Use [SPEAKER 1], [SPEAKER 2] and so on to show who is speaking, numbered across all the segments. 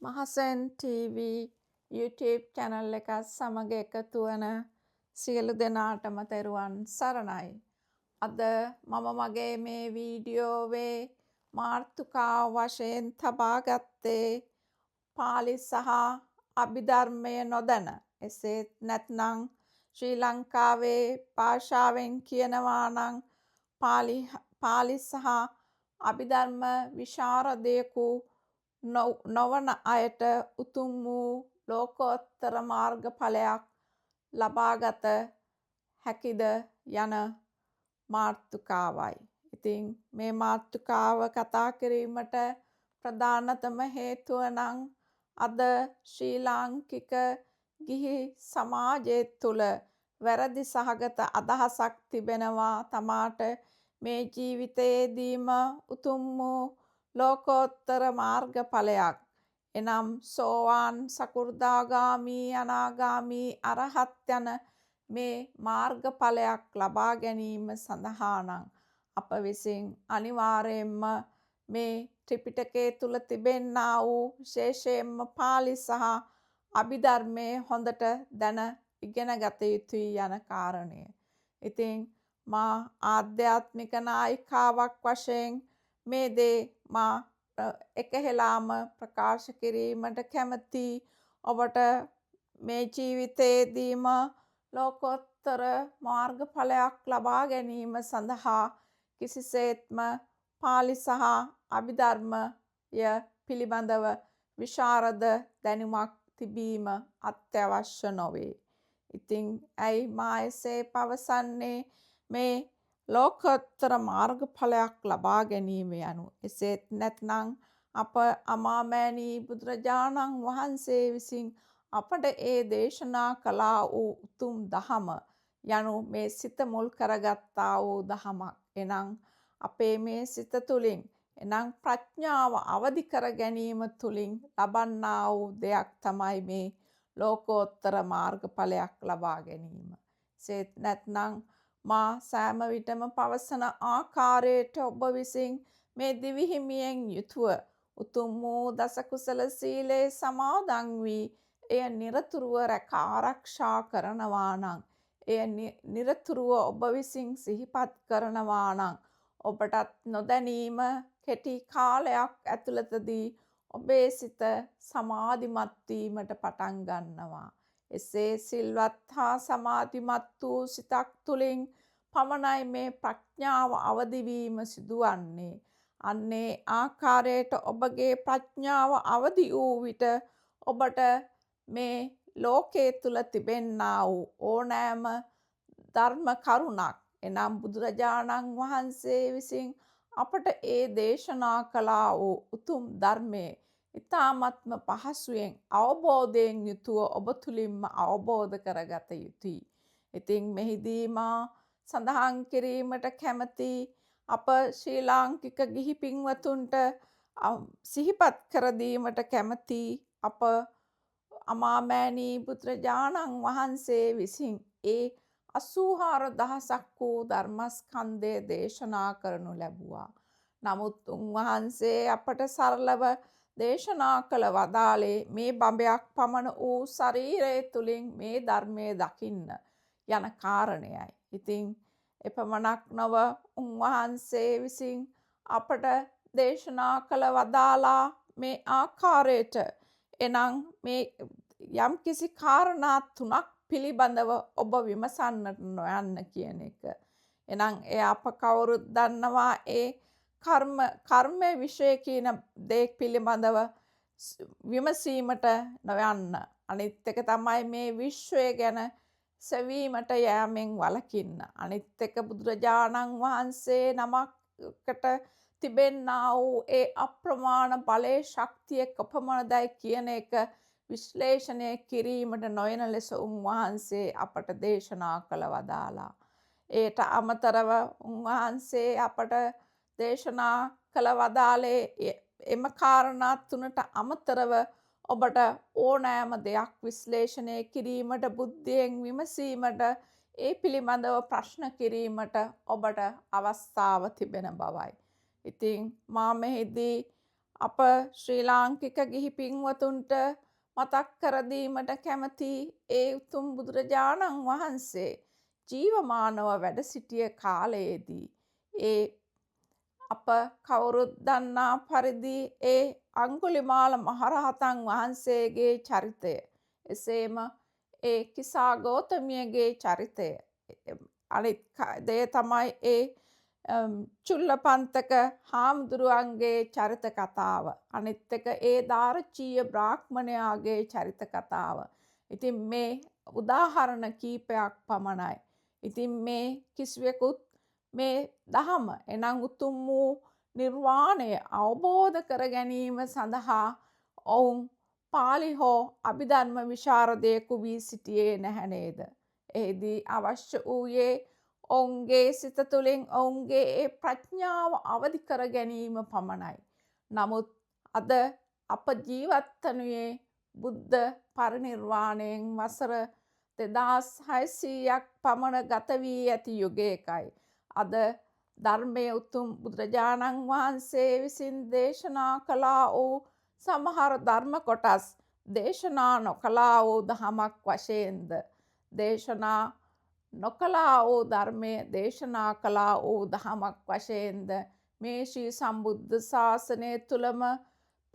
[SPEAKER 1] Mahasen TV YouTube channel එකත් සමග එකතු වන සියලු දෙනාටම තෙරුවන් සරණයි. අද මම මගේ මේ වීඩියෝවේ මාතෘකාව වශයෙන් තබා ගත්තේ පාලි සහ අභිධර්මය නොදැන, එසේත් නැත්නම් ශ්‍රී ලංකාවේ භාෂාවෙන් කියනවා නම් පාලි සහ අභිධර්ම විශාරදයෙකු නොවන අයට උතුම් වූ ලෝකෝත්තර මාර්ගඵලයක් ලබාගත හැකිද යන මාතෘකාවයි. ඉතින් මේ මාතෘකාව කතා කිරීමට ප්‍රධානතම හේතුව නම් අද ශ්‍රී ලාංකික ගිහි සමාජය තුළ වැරදි සහගත අදහසක් තිබෙනවා තමාට මේ ජීවිතයේදීම උතුම් වූ ලෝකෝත්තර මාර්ගඵලයක්, එනම් සෝවාන්, සකු르දාගාමී, අනාගාමී, අරහත් යන මේ මාර්ගඵලයක් ලබා ගැනීම සඳහා නම් අප විසින් අනිවාර්යයෙන්ම මේ ත්‍රිපිටකය තුල තිබෙන්නා වූ විශේෂයෙන්ම පාලි සහ අභිධර්මයේ හොඳට දැන ඉගෙන ගත යුතුයි යන කාරණය. ඉතින් මා ආධ්‍යාත්මික නායිකාවක් වශයෙන් මේ දේ මා එකහෙලාම ප්‍රකාශ කිරීමට කැමති. ඔබට මේ ජීවිතයේදීම ලෝකෝත්තර මාර්ගඵලයක් ලබා ගැනීම සඳහා කිසිසේත්ම පාලි සහ අභිධර්මය පිළිබඳව විශාරද දැනුමක් තිබීම අත්‍යවශ්‍ය නොවේ. ඉතින් ඇයි මා එසේ පවසන්නේ? මේ ලෝකෝත්තර මාර්ගඵලයක් ලබා ගැනීම යනු, එසේත් නැත්නම් අප අමාමෑණී බුදුරජාණන් වහන්සේ විසින් අපට ඒ දේශනා කළා වූ උතුම් දහම යනු මේ සිත මුල් කරගත්තා වූ දහමක්. එනම් අපේ මේ සිත තුළින්, එනම් ප්‍රඥාව අවදි කර ගැනීම තුළින් ලබන්නා වූ දෙයක් තමයි මේ ලෝකෝත්තර මාර්ගඵලයක් ලබා ගැනීම. එසේත් නැත්නම් මා සෑම විටම පවසන ආකාරයට ඔබ විසින් මේ දිවිහිමියෙන් යුතුව උතුම් වූ දස කුසල සීලේ සමාදන් වී එය නිරතුරුව රැක ආරක්ෂා කරනවා නම්, එය නිරතුරුව ඔබ විසින් සිහිපත් කරනවා නම්, ඔබටත් නොදැනීම කෙටි කාලයක් ඇතුළතදී ඔබේ සිත සමාධිමත් වීමට පටන් ගන්නවා. එසේ සිල්වත් හා සමාධිමත් වූ සිතක් තුළින් පමණයි මේ ප්‍රඥාව අවදි වීම සිදුවන්නේ. අන්නේ ආකාරයට ඔබගේ ප්‍රඥාව අවදි වූ විට ඔබට මේ ලෝකයේ තුල තිබෙන්නා වූ ඕනෑම ධර්ම කරුණක්, එනම් බුදුරජාණන් වහන්සේ විසින් අපට ඒ දේශනා කළා වූ උතුම් ධර්මයේ ඉතාමත්ම පහසුවෙන් අවබෝධයෙන් යුතුව ඔබ තුළින්ම අවබෝධ කරගත යුතුයි. ඉතින් මෙහිදී මා සඳහන් කිරීමට කැමති අප ශ්‍රී ලාංකික ගිහි පින්වතුන්ට සිහිපත් කර දීමට කැමති අප අමාමෑණී බුදුරජාණන් වහන්සේ විසින් ඒ 84,000ක් වූ ධර්මස්කන්ධය දේශනා කරනු ලැබුවා. නමුත් උන්වහන්සේ අපට සරලව දේශනා කළ වදාලේ මේ බඹයක් පමණ වූ ශරීරය තුළින් මේ ධර්මය දකින්න යන කාරණයයි. ඉතින් එපමණක් නොව උන්වහන්සේ විසින් අපට දේශනා කළ වදාලා මේ ආකාරයට, එනම් මේ යම්කිසි කාරණා තුනක් පිළිබඳව ඔබ විමසන්නට නොයන්න කියන එක. එනම් එය අප කවුරුත් දන්නවා, ඒ කර්මය විෂය කියන දේ පිළිබඳව විමසීමට නොයන්න. අනිත් එක තමයි මේ විශ්වය ගැන සෙවීමට යෑමෙන් වළකින්න. අනිත් එක බුදුරජාණන් වහන්සේ නමකට තිබෙන්නා වූ ඒ අප්‍රමාණ බලයේ ශක්තිය කොපමණදයි කියන එක විශ්ලේෂණය කිරීමට නොයන ලෙස උන්වහන්සේ අපට දේශනා කළ වදාලා. ඒට අමතරව උන්වහන්සේ අපට දේශනා කළ වදාලේ එම කාරණා තුනට අමතරව ඔබට ඕනෑම දෙයක් විශ්ලේෂණය කිරීමට, බුද්ධියෙන් විමසීමට, ඒ පිළිබඳව ප්‍රශ්න කිරීමට ඔබට අවස්ථාව තිබෙන බවයි. ඉතින් මා මෙහිදී අප ශ්‍රී ලාංකික ගිහි පින්වතුන්ට මතක් කර දීමට කැමති ඒ උතුම් බුදුරජාණන් වහන්සේ ජීවමානව වැඩ සිටිය කාලයේදී ඒ අප කවුරුත් දන්නා පරිදි ඒ අංගුලිමාල මහරහතන් වහන්සේගේ චරිතය, එසේම ඒ කිසා ගෝතමියගේ චරිතය, අනිත් දේ තමයි ඒ චුල්ලපන්තක හාමුදුරුවන්ගේ චරිත කතාව, අනිත් එක ඒ දාරචීය බ්‍රාහ්මණයාගේ චරිත කතාව. ඉතින් මේ උදාහරණ කීපයක් පමණයි. ඉතින් මේ කිසිවෙකුත් මේ දහම එනම් උතුම් වූ නිර්වාණය අවබෝධ කර ගැනීම සඳහා ඔවුන් පාලි හෝ අභිධර්ම විශාරදයෙකු වී සිටියේ නැහැ නේද? එහිදී අවශ්‍ය වූයේ ඔවුන්ගේ සිත තුළින් ඔවුන්ගේ ඒ ප්‍රඥාව අවදි කර ගැනීම පමණයි. නමුත් අද අප ජීවත් වනුයේ බුද්ධ පරිනිර්වාණයෙන් වසර 2600ක් පමණ ගත වී ඇති යුගයකයි. අද ධර්මයේ උතුම් බුදුරජාණන් වහන්සේ විසින් දේශනා කළා වූ සමහර ධර්ම කොටස් දේශනා නොකළා වූ දහමක් වශයෙන්ද, දේශනා නොකළා වූ ධර්මය දේශනා කළා වූ දහමක් වශයෙන්ද මේ ශ්‍රී සම්බුද්ධ ශාසනය තුළම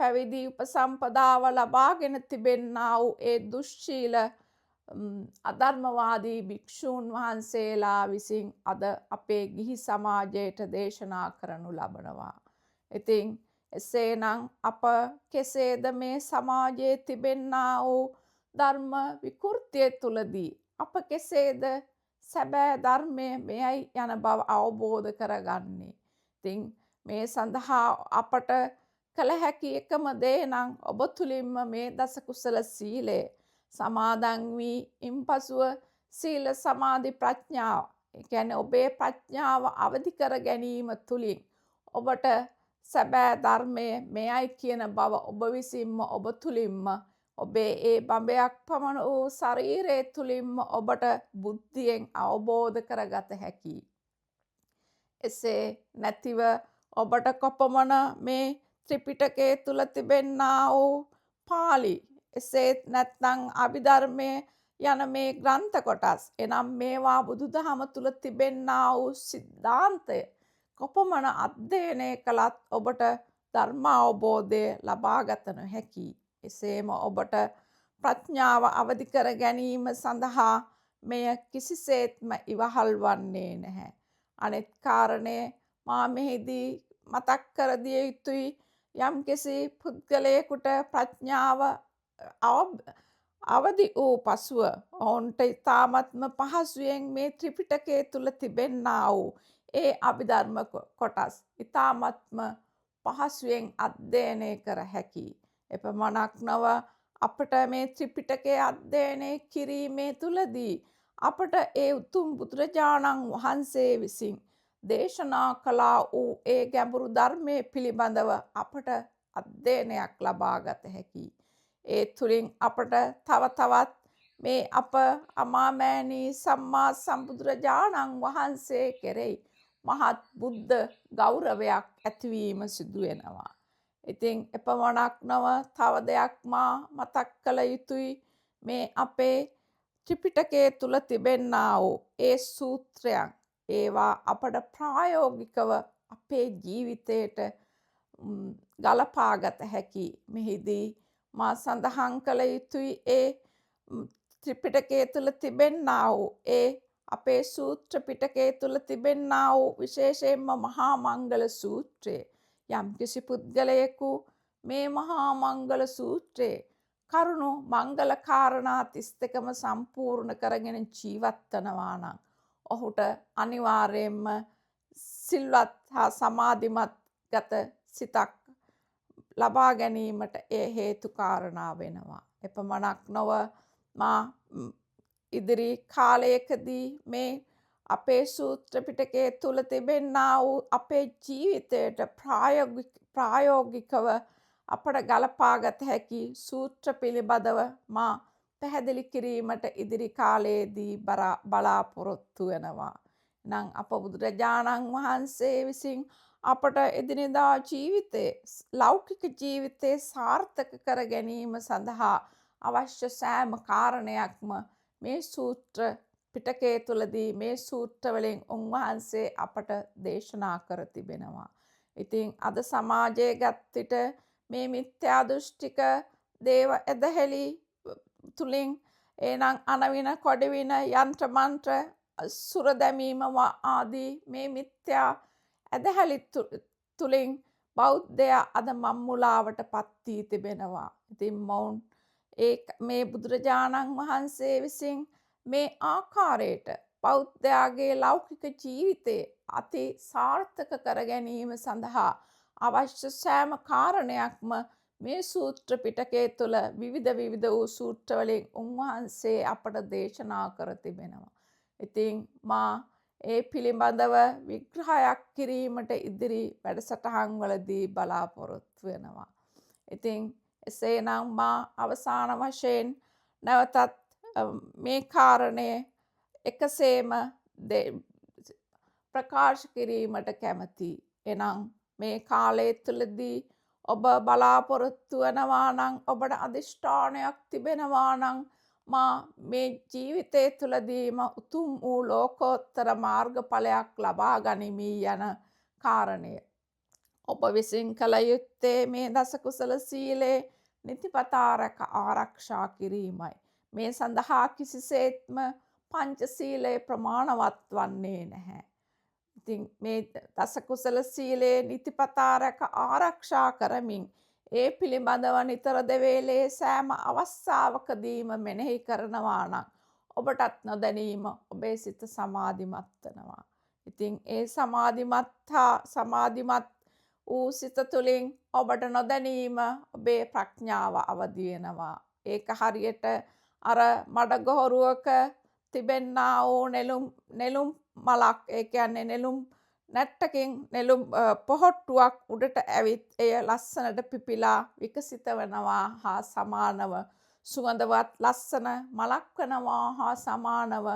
[SPEAKER 1] පැවිදි උපසම්පදාව ලබාගෙන තිබෙන්නා වූ ඒ දුෂ්ශීල අධර්මවාදී භික්ෂූන් වහන්සේලා විසින් අද අපේ ගිහි සමාජයට දේශනා කරනු ලබනවා. ඉතින් එසේනම් අප කෙසේද මේ සමාජයේ තිබෙන්නා වූ ධර්ම විකෘතිය තුළදී අප කෙසේද සැබෑ ධර්මය මෙයයි යන බව අවබෝධ කරගන්නේ? ඉතින් මේ සඳහා අපට කළ හැකි එකම දේ නම් ඔබ තුළින්ම මේ දස කුසල සීලය සමාදන් වී ඉන්පසුව සීල සමාධි ප්‍රඥාව, ඒ කියන්නේ ඔබේ ප්‍රඥාව අවදි කර ගැනීම තුළින් ඔබට සැබෑ ධර්මය මෙයයි කියන බව ඔබ විසින්ම ඔබ තුළින්ම ඔබේ ඒ බඹයක් පමණ වූ ශරීරය තුළින්ම ඔබට බුද්ධියෙන් අවබෝධ කරගත හැකියි. එසේ නැතිව ඔබට කොපමණ මේ ත්‍රිපිටකය තුල තිබෙන්නා වූ පාලි, එසේත් නැත්නම් අභිධර්මය යන මේ ග්‍රන්ථ කොටස්, එනම් මේවා බුදුදහම තුල තිබෙන්නා වූ සිද්ධාන්තය කොපමණ අධ්‍යයනය කළත් ඔබට ධර්ම අවබෝධය ලබාගත නොහැකි. එසේම ඔබට ප්‍රඥාව අවදි කර ගැනීම සඳහා මෙය කිසිසේත්ම ඉවහල් වන්නේ නැහැ. අනෙත් කාරණය මා මෙහිදී මතක් කර දිය යුතුයි. යම්කිසි පුද්ගලයෙකුට ප්‍රඥාව අවදි වූ පසුව ඔවුන්ට ඉතාමත්ම පහසුවෙන් මේ ත්‍රිපිටකය තුල තිබෙන්නා වූ ඒ අභිධර්ම කොටස් ඉතාමත්ම පහසුවෙන් අධ්‍යයනය කර හැකියි. එපමණක් නොව අපට මේ ත්‍රිපිටකය අධ්‍යයනය කිරීමේ තුලදී අපට ඒ උතුම් බුදුරජාණන් වහන්සේ විසින් දේශනා කළා වූ ඒ ගැඹුරු ධර්මයේ පිළිබඳව අපට අධ්‍යයනයක් ලබාගත හැකියි. ඒ තුලින් අපට තව තවත් මේ අප අමාමෑණී සම්මා සම්බුදුරජාණන් වහන්සේ කෙරෙහි මහත් බුද්ධ ගෞරවයක් ඇතිවීම සිදු වෙනවා. ඉතින් එපමණක් නොව තව දෙයක් මා මතක් කළ යුතුයි. මේ අපේ ත්‍රිපිටකයේ තුල තිබෙන්නා වූ ඒ සූත්‍රයන් ඒවා අපට ප්‍රායෝගිකව අපේ ජීවිතයට ගලපාගත හැකි. මෙහිදී මා සඳහන් කළ යුතුයි ඒ ත්‍රිපිටකයේ තුල තිබෙන්නා වූ ඒ අපේ සූත්‍ර පිටකයේ තුල තිබෙන්නා වූ විශේෂයෙන්ම මහා මංගල සූත්‍රය. යම්කිසි පුද්ගලයෙකු මේ මහා මංගල සූත්‍රයේ කරුණු මංගල කාරණා 32ම සම්පූර්ණ කරගෙන ජීවත් වෙනවා නම් ඔහුට අනිවාර්යයෙන්ම සිල්වත් හා සමාධිමත් ගත සිතක් ලබා ගැනීමට එය හේතු කාරණා වෙනවා. එපමණක් නොව මා ඉදිරි කාලයකදී මේ අපේ සූත්‍ර පිටකයේ තුල තිබෙන්නා වූ අපේ ජීවිතයට ප්‍රායෝගිකව අපට ගලපාගත හැකි සූත්‍ර පිළිබඳව මා පැහැදිලි කිරීමට ඉදිරි කාලයේදී බලාපොරොත්තු වෙනවා. නම් අප බුදුරජාණන් වහන්සේ විසින් අපට එදිනෙදා ජීවිතේ, ලෞකික ජීවිතේ සාර්ථක කර ගැනීම සඳහා අවශ්‍ය සෑම කාරණයක්ම මේ සූත්‍ර පිටකය තුළදී මේ සූත්‍ර වලින් උන්වහන්සේ අපට දේශනා කර තිබෙනවා. ඉතින් අද සමාජයේ ගත් විට මේ මිත්‍යා දෘෂ්ටික දේව ඇදහිලි තුලින් එනම් අනවින කොඩවින යන්ත්‍ර මන්ත්‍ර සුර දැමීම ආදී මේ මිත්‍යා ඇදහිලි තුලින් බෞද්ධයා අද මම්මුලාවට පත් වී තිබෙනවා. ඉතින් මොවුන් ඒ මේ බුදුරජාණන් වහන්සේ විසින් මේ ආකාරයට බෞද්ධයාගේ ලෞකික ජීවිතය අති සාර්ථක කර ගැනීම සඳහා අවශ්‍ය සෑම කාරණයක්ම මේ සූත්‍ර පිටකය තුළ විවිධ විවිධ වූ සූත්‍ර වලින් උන්වහන්සේ අපට දේශනා කර තිබෙනවා. ඉතින් මා ඒ පිළිබඳව විග්‍රහයක් කිරීමට ඉදිරි වැඩසටහන් වලදී බලාපොරොත්තු වෙනවා. ඉතින් එසේනම් මා අවසාන වශයෙන් නැවතත් මේ කාරණය එකසේම ප්‍රකාශ කිරීමට කැමතියි. එනම් මේ කාලය තුළදී ඔබ බලාපොරොත්තු වෙනවා නම්, ඔබට අධිෂ්ඨානයක් තිබෙනවා නම්, මා මේ ජීවිතය තුළදීම උතුම් වූ ලෝකෝත්තර මාර්ගඵලයක් ලබා ගනිමි යන කාරණය, ඔබ විසින් කළ යුත්තේ මේ දස කුසල සීලේ නිතිපතා රැක ආරක්ෂා කිරීමයි. මේ සඳහා කිසිසේත්ම පංචශීලය ප්‍රමාණවත් වන්නේ නැහැ. ඉතින් මේ දස කුසල සීලේ නිතිපතා රැක ආරක්ෂා කරමින් ඒ පිළිබඳව නිතර දෙවේලේ සෑම අවස්ථාවකදීම මෙනෙහි කරනවා නම් ඔබටත් නොදැනීම ඔබේ සිත සමාධිමත් වෙනවා. ඉතින් ඒ සමාධිමත් වූ සිත තුළින් ඔබට නොදැනීම ඔබේ ප්‍රඥාව අවදි වෙනවා. ඒක හරියට අර මඩ ගොහරුවක තිබෙන්නා වූ නෙළුම් මලක්, ඒ කියන්නේ නෙළුම් නැට්ටකින් නෙළුම් පොහොට්ටුවක් උඩට ඇවිත් එය ලස්සනට පිපිලා විකසිත වෙනවා හා සමානව, සුගඳවත් ලස්සන මලක් වෙනවා හා සමානව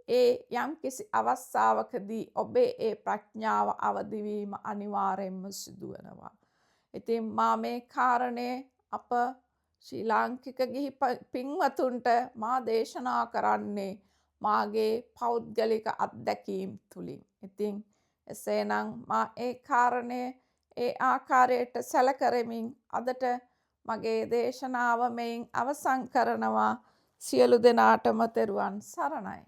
[SPEAKER 1] ඒ යම්කිසි අවස්ථාවකදී ඔබේ ඒ ප්‍රඥාව අවදිවීම අනිවාර්යෙන්ම සිදු වෙනවා. ඉතින් මා මේ කාරණය අප ශ්‍රී ලාංකික ගිහි පින්වතුන්ට මා දේශනා කරන්නේ මාගේ පෞද්ගලික අත්දැකීම් තුලින්. ඉතින් එසේනම් මා ඒ කාරණය ඒ ආකාරයට සැලකරමින් අදට මගේ දේශනාව මෙයින් අවසන් කරනවා. සියලු දෙනාටම තෙරුවන් සරණයි.